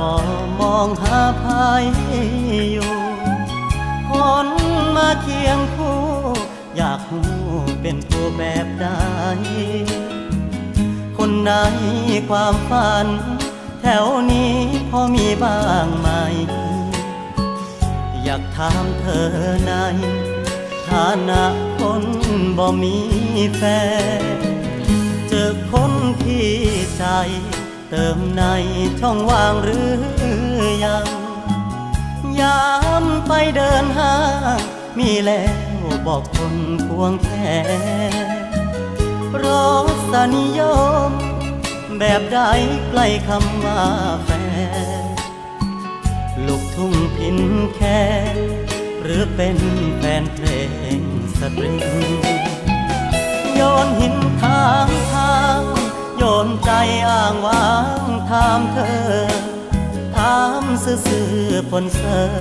ບໍ່ມອງຫາໃຜຢູ່ ຄົນມາຄຽງຄູ່ ຢາກຮູ້ເປັນຜູ້ແບບໃດ ຄົນໃນຄວາມຝັນ ແຖວນີ້ພໍມີບ້າງໄໝ? ຢາກຖາມເທີໃນຖານະຄົນບໍ່ມີແຟນ ເຈີຄົນທີ່ໃຈເຕີມໃນຊ່ອງວ່າງຫຼືຍັງ? ຍາມໄປເດີນຫ້າງ ມີແລ້ວບໍ່ຄົນຄວງແຂນ ລົດສະນິຍົມແບບໃດໃກ້ຄຳວ່າແຟນ? ລູກທຸ່ງພິນແຄນ ຫຼືເປັນແຟນເພງສະຕຣິງ? ໂຍນຫີນຖາມທາງ ໂຍນໃຈອ້າງວາງຖາມເທີ ຖາມຊື່ໆພົນເຊີ